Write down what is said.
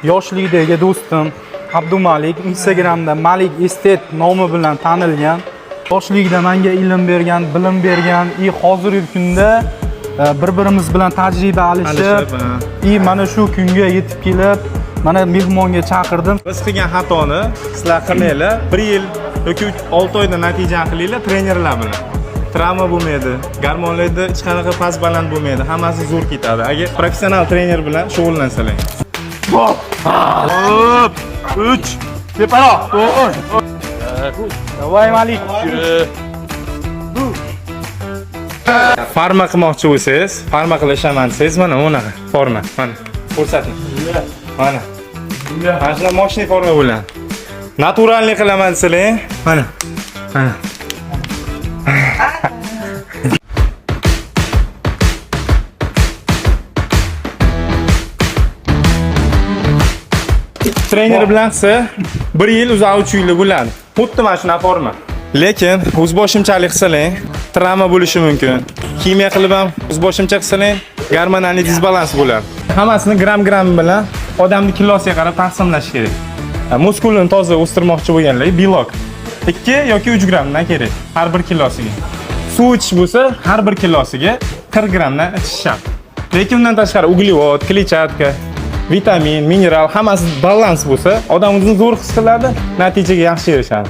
Yoshlikdagi do'stim Abdumalik, Instagramda Malik Estet nomi bilan tanilgan. Yoshligida menga ilm bergan, bilim bergan и hozirgi kunda bir-birimiz bilan tajriba alishib, Alishib, ha. и mana shu kunga yetib kelib, mana mehmonga chaqirdim. Biz qilgan xatoni sizlar qilmanglar. 1 yil yoki 6 oyda natijani qilinglar trenerlar bilan. Travma bo'lmaydi, gormonlarda hech qanaqa past baland bo'lmaydi, hammasi zo'r ketadi. Agar professional trener bilan shug'ullansalar. Hop, 3, teparoq, 4. Voy Malik. Forma qilmoqchi bo'lsangiz, forma qilishaman desangiz, mana bunaqa forma. Mana ko'rsating. Mana. Mana shunaqa мощный forma bo'ladi. Naturalniy qilaman desalar, mana. Mana. Trener bilan qilsa, 1 yil uzoq 3 yil bo'ladi. Xuddi mana shunaqa forma. Lekin o'zboshimchalik qilsalang, travma bo'lishi mumkin. Ximiya qilib ham o'zboshimcha qilsalang, gormonal disbalans bo'ladi. Hammasini gram-gram bilan odamning kilosiga qarab taqsimlash kerak. Muskulini toza o'stirmoqchi bo'lganlar belok 2 yoki 3 grammdan kerak har bir kilosiga. Suv ichish bo'lsa, har bir kilosiga 40 grammdan ichish shart. Lekin undan tashqari uglevod, kletchatka, vitamin, mineral hammasi balans bo'lsa, odam o'zini zo'r his qiladi, natijaga yaxshi erishadi.